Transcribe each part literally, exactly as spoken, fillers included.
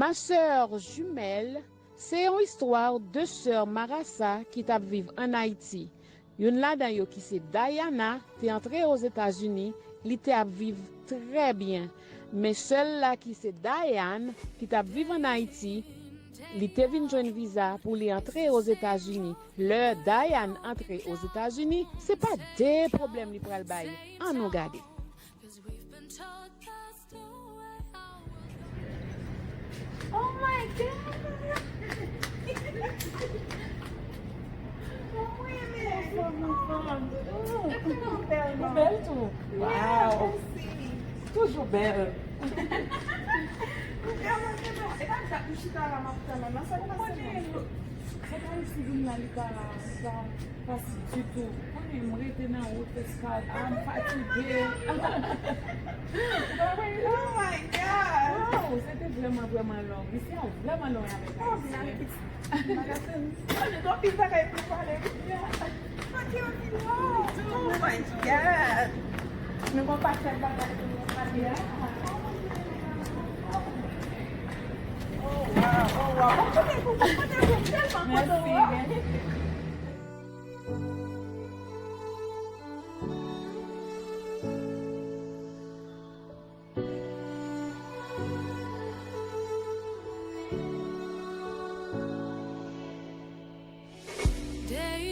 Ma sœur jumelle, se yon istwa de sè marasa ki t ap viv ann Ayiti. Youn ladan yo ki se Diana te antre Ozetazini, li te ap viv trè byen. Men sè l la ki se Diane ki t ap viv ann Ayiti, li te vin jwenn viza pou li antre Ozetazini. Lè Diane antre Ozetazini, se pa de pwoblèm li pral bay. Ann nou gade. Oh my God! Ou bèl tou. Wow! Toujou bèl. Se pa isi vin la, li pa, li pa fasil ditou. Konnen m rete nan wout eskal, a, m fatige. Oh my God! Wow, se te vrèman, vrèman long. Misye a vrèman long avèk Ayisyen. Anpil bagay pou pale. Oh my God! Nou gon pakèt bagay pou nou pale. Oh, wow, oh, wow. Mwen konnen pou, mwen konnen pou tèlman kontan. Day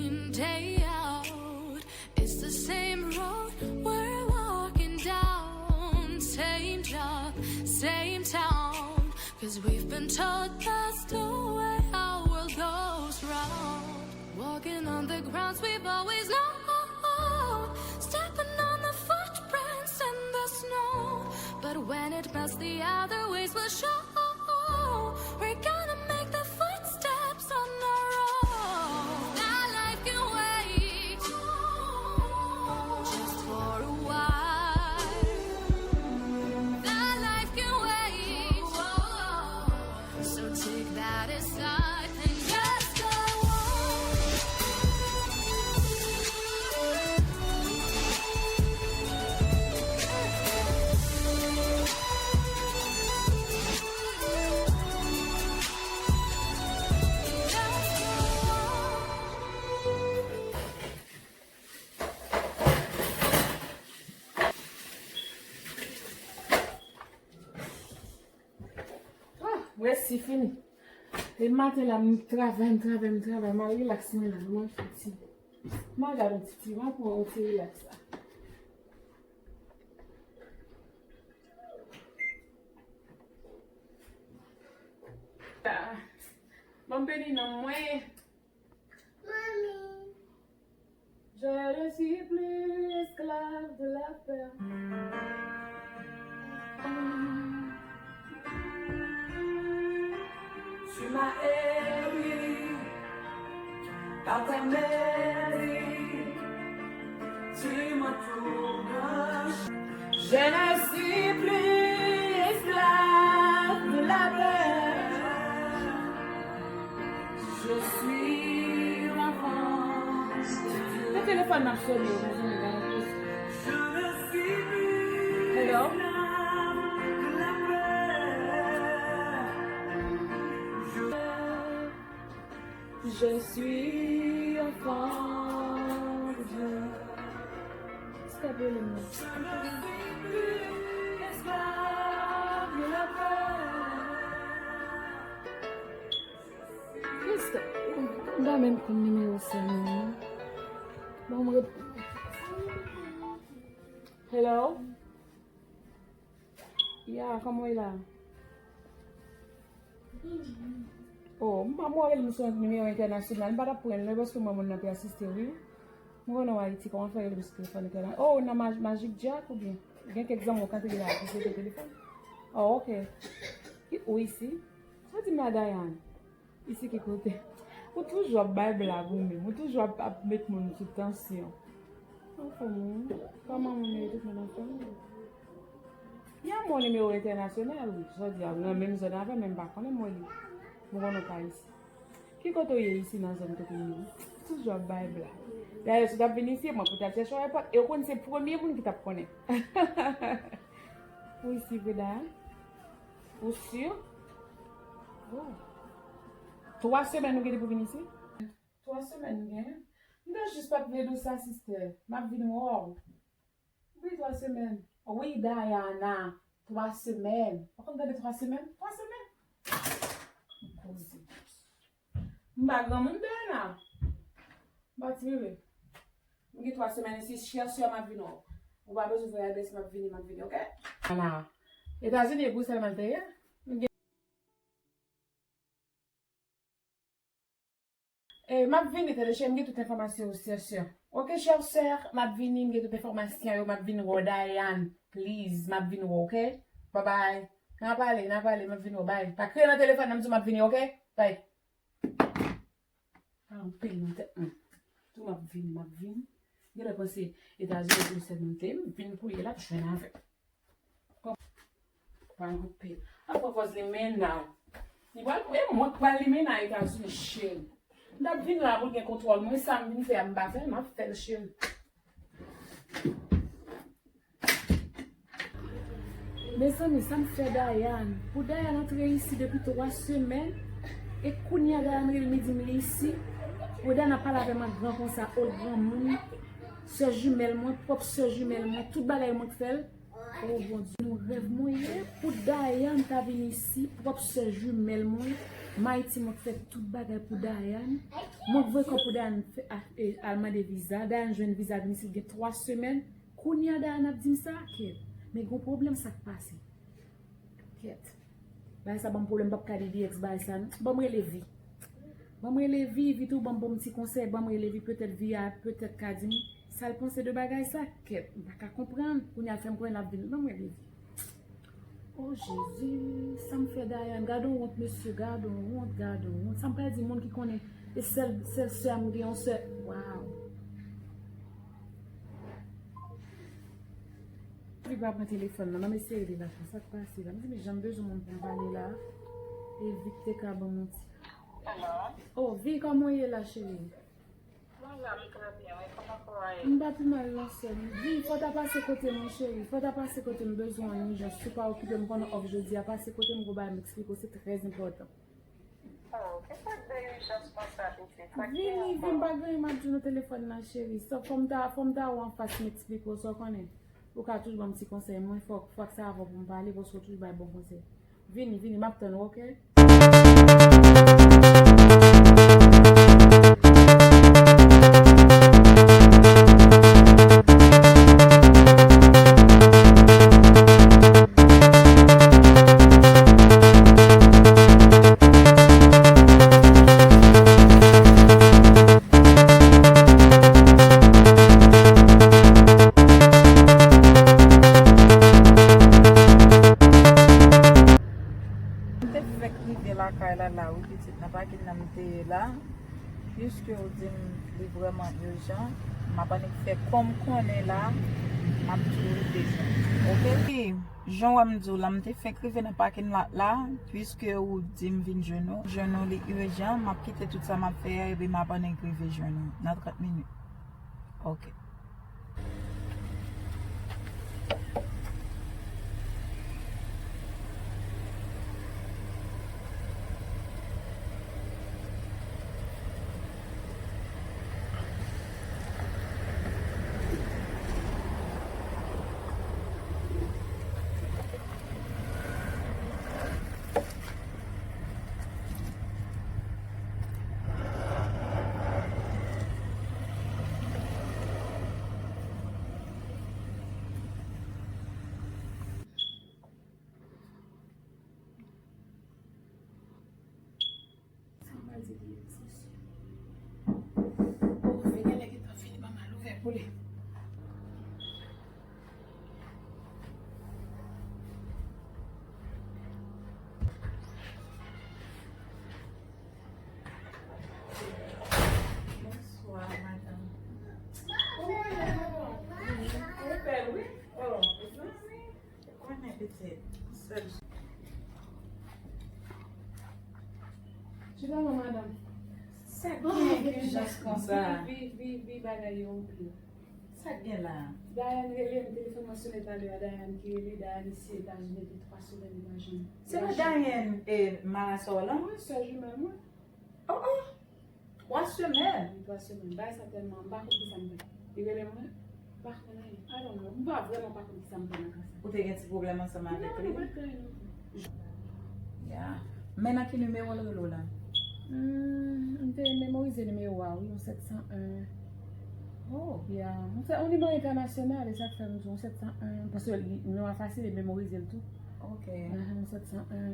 in, day out, it's the same road we're walking down, same job, same town. 'Cause we've been taught that's the way our world goes round. Walking on the grounds we've always known, stepping on the footprints in the snow. But when it melts, the other ways will show. We're gonna make the footsteps on our own. That life can wait, just for a while. That life can wait. So take that aside and just go on. Ah, m resi fini. E maten la, m travay, m travay, m travay, m al rilaks mwen la, m al fè ti, m al gade yon ti, ti, m al pran yon ti rilaks la. Ah, bon, m beni non mwen. Je ne suis plus esclave de la peur. Tu m'as élu par ta mairie, tu m'entoures. Je ne suis plus esclave de la peur. Je suis enfant de Dieu. Se telefòn m ap sone, mezanmi, gade. Je ne suis plus esclave de la peur. Je suis enfant de Dieu. Sa k ap rele m nan? Kisa? M pa menm konn nimewo sa non. Bon, m rep-, hello? Ya, kòman w ye la? Oh, m pa mwen rele m sou yon nimewo entènasyonal, m pa t ap pran l non, paske m wè moun nan te asiste, wi. M konnen w Ayiti, kòman fè rele m sou telefòn entèna-, oh, nan Maj-, Magic Jack oubyen? Gen kèk zanmi w k antre la, ki se te telefòn? Oh, ok. Ki, ou isi? Sa di m la, Dayan? Isi ki kote? Ou toujou ap bay blag ou menm. Ou toujou ap, ap met moun sou tansyon. Anfen, moun. Kòman moun yo tout moun anfòm? Ya, m wè yon nimewo entènasyonal, wi. Jodi a, nan menm zòn avè m, men m pa konnen m wè li. M konnen w pa isi. Ki kote w ye isi nan zòn kote m ye? Ou toujou ap bay blag. Dayè, si w t ap vin isi, mwen pou w t al chèche w ayewopò, e w konn se premye moun ki t ap konnen. Ou isi vre, Dayan? Ou si? Twa semèn ou gen pou vin isi? Twa semèn m gen. M te jis pa t vle di w sa, sistè. M ap vin wè w. Wi, twa semèn. Wi, Dayana. Twa semèn. Ou konn tande twa semèn? Twa semèn. Koze. M pa granmoun, Dayana. M pa ti bebe. M gen twa semèn isi, chè sè, m ap vin wè w. Ou pa bezwen voye adrès, m ap vini, m ap vini, oke? Ala. Etazini e Brisèl mwen te ye. E, m ap vini, tande, chè, m gen tout enfòmasyon yo, sè, sè. Oke, chè, sè, m ap vini, m gen tout enfòmasyon yo, m ap vin wè w, Dayan, please, m ap vin wè w, oke? Bye bye. N a pale, n a pale, m ap vin wè w, bye. Pa kriye nan telefòn nan, m di w m ap vini, oke? Bye. Pa anpil nan tèt mwen. Tou m ap vin, m ap vin. Genlè panse Etazini pou sèl mwen te, m vin pou ye la, jwenn avè m. Pran anpil. Apre fòs li mennen w. Li pral, e mwen k pral li mennen Etazini, cheri. M t ap vin la pou l gen kontwòl mwen, sa m vin fè a, m pa fè l, m ap fè l, cheri. Mezanmi, sa m fè Dayan? Pou Dayan antre isi depi twa semèn, e kounye a Dayan rele m, li di m li isi. Pou Dayan ap pale avè m an gran konsa, ol granmoun, sè jimèl mwen, pwòp sè jimèl mwen, tout bagay mwen k fè l. O Bondye, nou rèv mwen ye. Pou Dayan ta vin isi, pwòp sè jimèl mwen, m Ayiti, mwen k fè tout bagay pou Dayan. Mwen k voye kòb pou Dayan fè, a, e, al mande viza. Dayan jwenn viza, vin isi, gen twa semèn. Kounye a Dayan ap di m sa, kèt. Men gon pwoblèm, sa k pase? Kèt. Bagay sa ban m pwoblèm, m p ap ka di D X bagay sa, non. Ban m rele Vi. Ban m rele Vi, Vi tou ban m bon ti konsèy, ban m rele Vi, petèt Vi a, petèt ka di m sa l panse de bagay sa, kèt. M pa ka konprann. Kounye a l fè m konnen l ap vin. Ban m rele Vi. O Jezi, sa m fè Dayan? Gad on wont, mesye, gad on wont, gad on wont. Sa m pral di moun ki konnen, e sèl, sèl sè a m gen, yon sè. Waw. Vi pa pran telefòn nan, ban m eseye li la, sa k pase la? M di, men jan m bezwen moun pou m pale la. E Vi k te ka ban m yon ti. Hello? O, Vi, kòman w ye la, cheri? Mwen la, m trè byen, wi. Kòman kò a ye? M pa pi mal non, sè m. Vi, fò w ta pase kote m, wi, cheri. Fò w ta pase kote m, bezwen w an ijans. Si w pa okipe m, konnen off jodi a, pase kote m, gon bagay m eksplike w, se trè enpòtan. Oh, ki sa k gen ijans konsa, pitit? Sa k gen ankò? Vini, vini, m pa gen anyen m ap di w nan telefòn nan, cheri. Sa, fò m ta, fò m ta wè w anfas, m eksplike w, sa w konnen. Ou ka toujou ban m ti konsèy, mwen fòk, fòk sa avè w pou m pale, paske w toujou bay bon konsèy. Vini, vini, m ap tann ou, oke? M te fèk rive lakay la, la, wi, pitit, nan pakin nan m te ye la. Piske w di m li vrèman ijan, m ap annik fè kòm konnen la, m ap toujou bezwen. Oke? Wi, jan w wè m di w la, m te fèk rive nan pakin la, la, piske w di m vin jwenn ou. Jwenn ou li ijan, m ap kite tout sa m ap fè a, epi m ap annik rive jwenn ou nan trant minit. Oke. Sa m pral di li, mesye. O, fè genlè gentan fini, ban m al ouvè pou li. Bonswa, madanm. Ou bèl, wi. O, zanmi. Konnen pitit, sèl. Chita non, madanm. Sa gen ki jans konsa? Vi, vi, vi, bagay yo anpil. Sa k gen la? Dayan rele m, telefòn mwen sonnen talè a, Dayan ki rele, Dayan isi Etazini depi twa semèn li pa jwenn. Se pa Dayan, e, marasa w lan? Wi, sè jimèl mwen. Oh, oh! Twa semèn? Wi, twa semèn. Bagay sa tèlman, m pa konn kisa m fè. Li rele mwen, m pa konn anyen. I don't know. M pa vrèman pa konn kisa m fè nan ka sa. Ou te gen ti pwoblèm ansanm avèk li? Non, nou pa t gen anyen non. Ya. Men nan ki nimewo l rele w la? Hmm, m te memorize nimewo a, wi, yon sèt san en. Oh. Ya. M fè yon nimewo entènasyonal, e sa k fè m di yon sèt san en, paske li, nimewo a fasil, e memorize l tou. Ok. Ahan, yon sèt san en.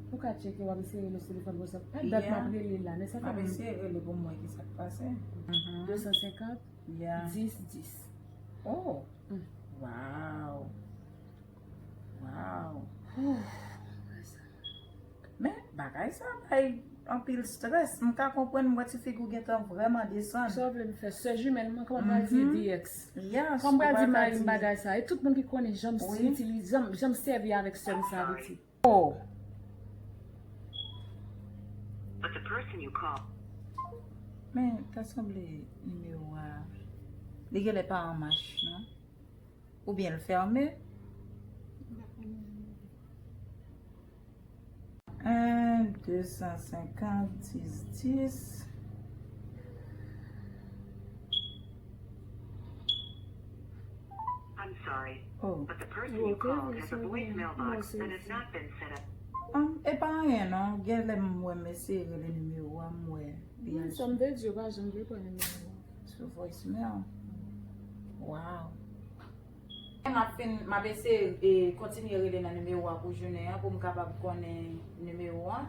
Ou ka tcheke, w ap eseye rele sou telefòn WhatsApp. Pa dat m ap rele la, men sa fè m eseye rele pou m wè ki sa k pase. Mhm. De san senkant, dis dis. Oh! Mm. Wow! Wow! Men, bagay sa bay anpil strès. M ka konprann, m wè ti figi w gentan vrèman desann. Sa w vle m fè? Sè jimèl mwen, kòman m pral di D X? Kòman m pral di mari m bagay sa? E tout moun ki konnen jan m itilize, jan m, jan m sèvi avèk sè m sa pitit. Oh. But the person you call. Men, ta sanble nimewo a, li genlè pa an mach, non? Oubyen l fèmen? En, de san senkant, dis, dis. I'm sorry, but the person you called has a voicemail box that has not been set up. Um, e pa anyen non, genlè m wè m eseye rele nimewo a, m wè li al. Non, sa m te di yo pa janm vle pran nimewo a. Sou voicemail. Wow. M ap fin, m ap eseye, e, kontinye rele nan nimewo a pou jounen an, pou m kapab konnen nimewo a.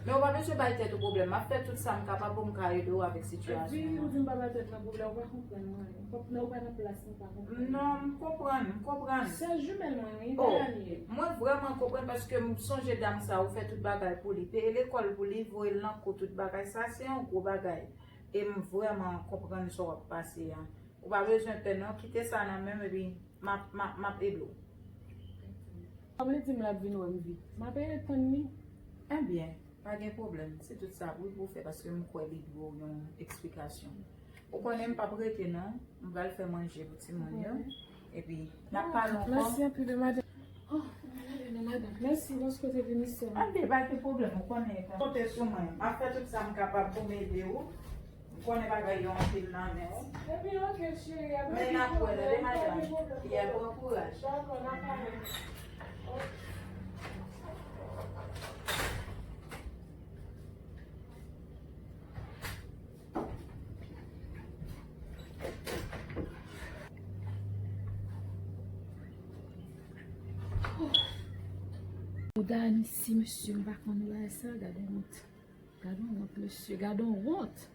Men ou pa bezwen bay tèt ou pwoblèm. M ap fè tout sa m kapab pou m ka ede w avèk sitiyasyon an. Epi, ou di m pa bay tèt mwen pwoblèm, ou pa konprann mwen. Ou pa, ou pa nan plas mwen, ou pa konprann. Non, m konprann, m konprann. Sè jimèl mwen, wi, Dayane ye. Mwen vrèman konprann paske m sonje dam sa, ou fè tout bagay pou li. Peye lekòl pou li, voye l nan kou, tout bagay. Sa, se yon gwo bagay. E m vrèman konprann sa w ap pase a. Ou pa bezwen pè non, kite sa nan men m epi m ap, m ap, m ap ede w. Kòm li di m l ap vin wè m vit, m ap ret tann li. Ebyen, pa gen pwoblèm. Se tout sa wi pou w fè paske m kwè li dwe w yon eksplikasyon. Ou konnen m p ap rete non, m pral fè manje pou timoun yo. Epi, n ap pale ankò. Mèsi anpil wi madanm. Oh, madanm, mèsi paske w te vini sè m. Ann, pa gen pwoblèm, ou konnen, konte sou mwen. M ap fè tout sa m kapab pou m ede w. M konnen bagay yo anpil nan men w. Epi, oke, cheri, a pa gen pwoblèm, pa gen pwoblèm. Men n ap wè, tande, madanm. Ya, pran kouraj. Dakò, n ap pale. Ou Dayane isi, mesye, m pa konn bagay sa, gade wont. Gade yon wont, mesye, gade yon wont.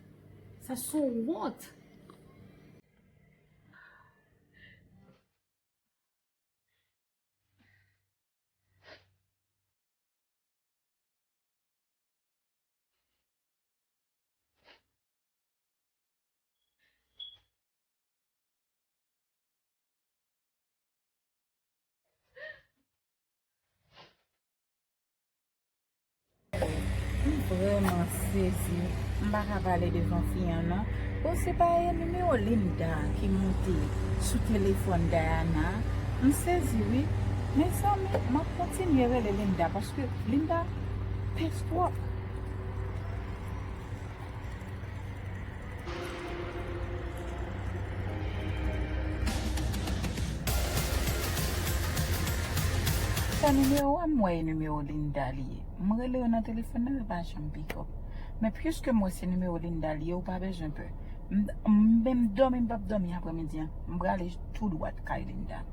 Sa se yon wont. M vrèman sezi. M pa ka pale devan fi an non. Bon, se pa e nimewo Linda ki moute sou telefòn Diana. M sezi wi. Mezanmi, m ap kontinye rele Linda paske Linda pès twòp. Sa nimewo a, m wè e nimewo Linda li ye. M rele yo nan telefòn nan, yo pa janm pick up. Men piske m wè se nimewo Linda li ye, ou pa bezwen pè. M, m, menm dòmi m p ap dòmi aprèmidi an. M prale tou dwat kay Linda.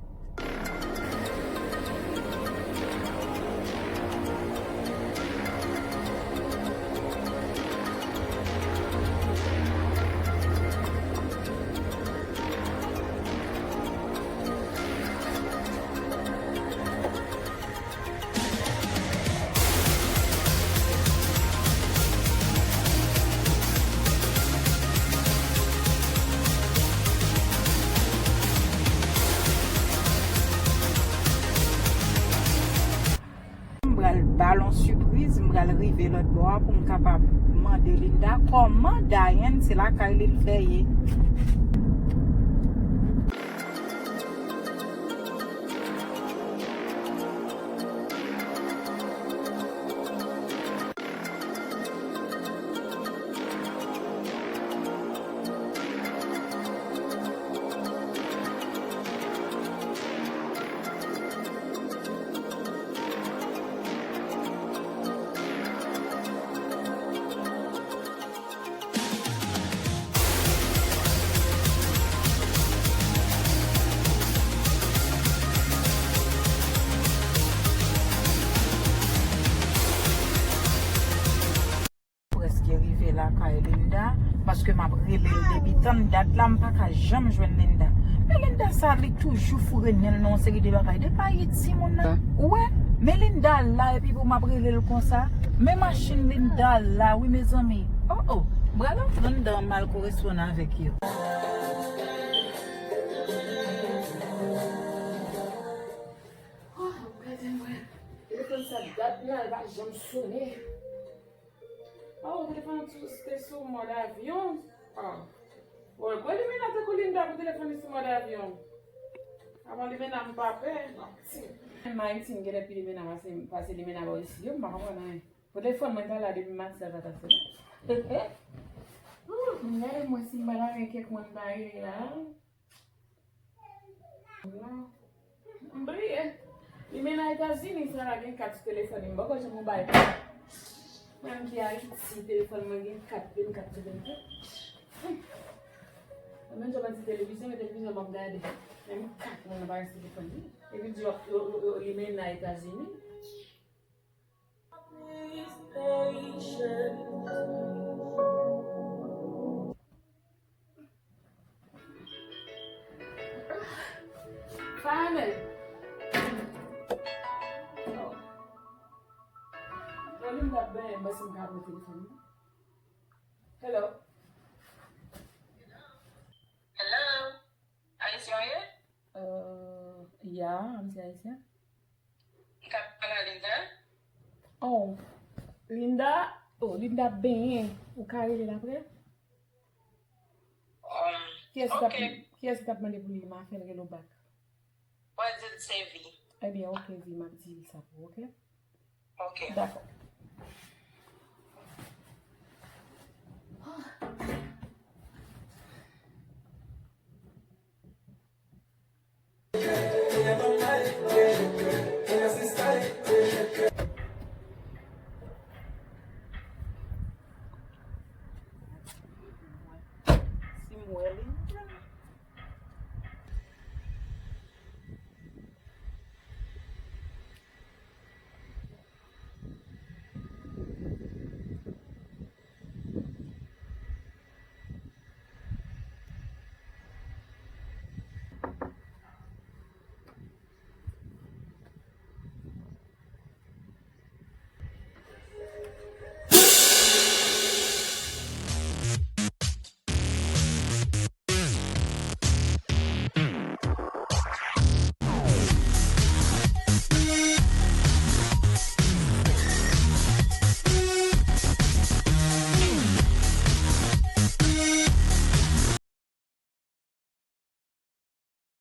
M pral ba l yon sipriz, m pral rive lòt bò a pou m kapab mande Linda kòman Diane se lakay li l fè ye. Dat la, m pa ka janm jwenn Linda. Men Linda sa, li toujou foure nen l nan yon seri de bagay. Depi Ayiti, moun nan. Ou wè? Men Linda la, epi pou m ap rele l konsa. Men machin Linda la, wi, mezanmi. Oh, oh. M pral antre anndan, m al koresponn avèk yo. Oh, gade mwen. Telefòn sa dat la, l pa janm sonnen. Oh, telefòn an te sou mòd avyon. Ah. Bon, bon, Limena tankou Linda pou telefòn li sou mòd avyon. Avan Limena m pa pè. M Ayiti, m genlè pi Limena pase, pase Limena bò isi yo, m pa konprann anyen. Pou telefòn mwen ta la depi maten sa ta sonnen. Ouh, m gade mwen si m pa ta gen kèk moun pa rele la. Non. M bliye. Li mennen Etazini, sa la gen kat sou telefòn li. M poko janm ou bay kat. Mwen ki Ayiti, telefòn mwen gen kat vennkat sou vennkat. Mwen menm jan mwen di televizyon, men televizyon m ap gade. Menm kat mwen pa gen sou telefòn li. Epi di yo, yo, yo, yo, li mennen Etazini. Fane. Oh. Volume got bad, but some guy with the phone. Hello. Hello. Ayisyen w ye? Euh, yeah, I'm Ayisyen. M ka pale a Linda? Oh, Linda, oh, Linda ap benyen. Ou ka rele l apre? Um, kiyès ki t ap, ok. Kiyès ki t ap mande pou li? M a fè l rele w back. Mwen di l se Vi. Ebyen, ok, Vi, m ap di l sa pou ou, ok? Ok. Dakò.